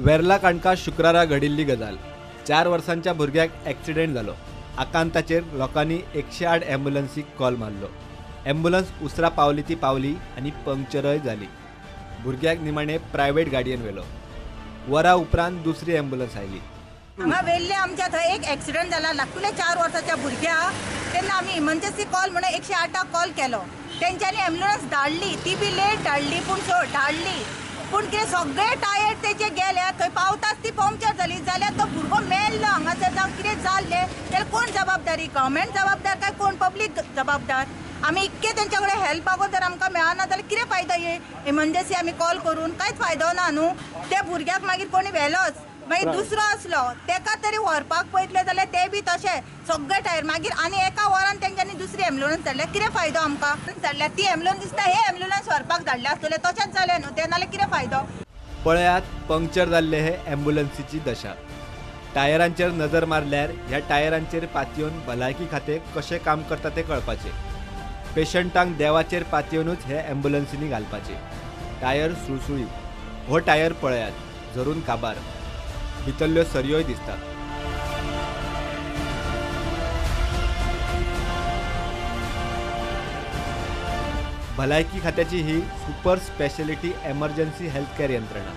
वेर्ला काणका शुक्रारा घडिल्ली गजाल. 4 वर्सांच्या भुरग्याक एक्सिडेंट जालो. आकांताचेर लोकांनी 108 ॲम्ब्युलन्सीक कॉल मारलो. ॲम्ब्युलन्स उसरा पावली ती पावली आनी पंक्चरय जाली. भुरग्याक निमाणे प्रायव्हेट गाडयेन व्हेलो. वरा उपरांत दुसरी ॲम्ब्युलन्स आयली. हांगा वेल्ले आमच्या थंय एक एक्सिडंट जाला लाखुले 4 वर्साच्या भुरग्याक. तेन्ना आमी इमर्जन्सी कॉल म्हणून 108 कॉल केलो. तेंच्यांनी ॲम्ब्युलन्स धाडली, ती बी लेट धाडली, पूण धाडली. पूण कितें सगळे टायर तेचे गेले. थंय पावताच ती पंक्चर जाली जाल्यार तो भुरगो मेल्लो. हांगासर जावं कितें जाल्लें जाल्यार कोण जबाबदारी? गव्हर्मेंट जबाबदार काय कोण पब्लीक जबाबदार? आमी इतके तेंच्या कडेन हेल्प मागून जर आमकां मेळना जाल्यार कितें फायदो? हे इमर्जन्सी आमी कॉल करून कांयच फायदो ना न्हू. त्या भुरग्याक मागीर कोणी व्हेलोच. मागीर दुसरो आसलो तेका तरी व्हरपाक पळयतले जाल्यार ते बी तशें सगळे टायर. मागीर आनी एका वरान तेंच्यांनी दुसरी ॲम्ब्युलन्स धाडल्या. कितें फायदो आमकां? धाडल्या ती ॲम्ब्युलन्स दिसता हे ॲम्ब्युलन्स व्हरपाक धाडल्या आसतले. तशेंच जालें न्हू ते, नाल्यार कितें फायदो? पळयात पंक्चर जाल्ले हे ॲम्ब्युलन्सीची दशा. टायरांचेर नजर मारल्यार ह्या टायरांचेर पातयेवन भलायकी खातें कशें काम करता तें कळपाचें. पेशंटांक देवाचेर पातयेवनूच हे ॲम्ब्युलन्सीनी घालपाचे. टायर सुळसुळीत. हो टायर पळयात झरून काबार. भितरल्यो सरयोय दिसतात. भलायकी खात्याची ही super speciality emergency health care यंत्रणा.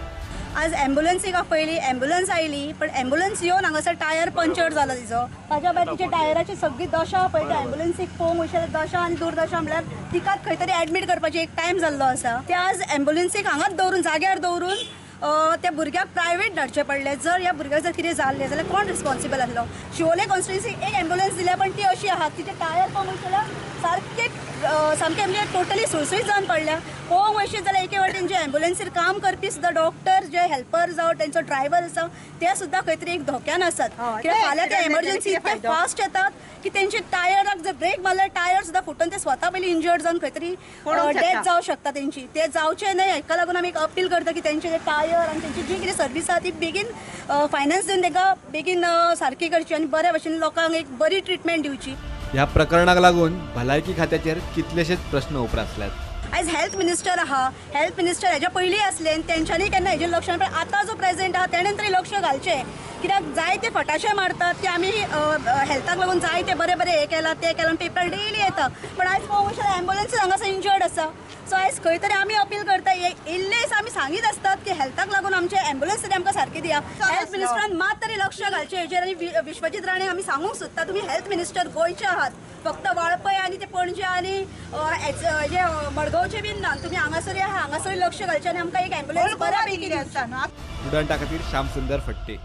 आज ॲम्ब्युलन्सीक पयली ॲम्ब्युलन्स आयली, पण ॲम्ब्युलन्स येवन हांगासर टायर पंक्चर जालो तिचो. ताच्या भायर तिच्या टायराची सगळी दशा पळय. त्या ॲम्ब्युलन्सीक पळोवंक वयता दशा आनी दुर्दशा म्हळ्यार तिकाच खंय तरी एडमीट करपाची एक टायम जाल्लो आसा. ते आज ॲम्ब्युलन्सीक हांगाच दवरून जाग्यार दवरून त्या भुरग्याक प्रायवेट धाडचें पडलें. जर ह्या भुरग्याक जर कितें जाल्लें जाल्यार कोण रिस्पॉन्सिबल आसलो? शिवोले कॉन्स्टिट्युन्सीक एक ॲम्ब्युलन्स दिल्या, पण ती अशी आहा तिचे टायर पळोवंक जाल्यार सारके सामके म्हणजे टोटली सुळसुळीत जावन पडल्या. पळोवंक वयशीत जाल्यार एके वाटेन जे ॲम्ब्युलन्सीर काम करपी सुद्दां डॉक्टर जे हेल्पर जावं तेंचो ड्रायव्हर आसा ते सुद्दां खंय तरी एक धोक्यान आसात. कित्याक फाल्यां ते एमर्जन्सी इतके फास्ट येतात की तेंचे टायराक जर ब्रेक मारल्यार टायर सुद्दां फुटून ते स्वता पयलीं इंजर्ड जावन खंय तरी डेथ जावं शकता तेंची. ते जावचें न्हय हेका लागून आमी एक अपील करता की तेंचे जे टायर आनी तेंची जी कितें सर्वीस आसा ती बेगीन फायनान्स दिवन तांकां बेगीन सारकी करची आनी बऱ्या भशेन लोकांक एक बरी ट्रिटमेंट दिवची. ह्या प्रकरणाक लागून भलायकी खात्याचेर कितलेशेच प्रश्न उप्रासल्यात. आयज हेल्थ मिनिस्टर आहा, हेल्थ मिनिस्टर हेज्या पयलीं आसले आनी तेंच्यांनी केन्ना हेजेर लक्ष, पण आतां जो प्रेजेंट आहा तेणेन तरी लक्ष घालचें. कित्याक जायते फटाशे मारतात की आमी हेल्थाक लागून जायते बरें बरें हें केलां तें केलां, पेपर डेली येता. पण आयज पळोवंक शकता ॲम्ब्युलन्स हांगासर इंजर्ड आसा. सो आयज खंय तरी आमी अपील करता, इल्लेच आमी सांगीत आसतात की हेल्थाक लागून आमचे ॲम्ब्युलन्स तरी आमकां सारकी दिया. हेल्थ मिनिस्टरान मात तरी लक्ष घालचें हेजेर. आनी विश्वजीत राणे आमी सांगूंक सोदता, तुमी हेल्थ मिनिस्टर गोंयचे आहात, फक्त वाळपय आनी ते पणजे आनी जे मडगांवचे बीन ना, तुमी हांगासर हांगासर लक्ष घालचें आनी आमकां एक ॲम्ब्युलन्स बऱ्या पैकी दिवची. स्टुडंटा खातीर श्यामसुंदर फट्टे.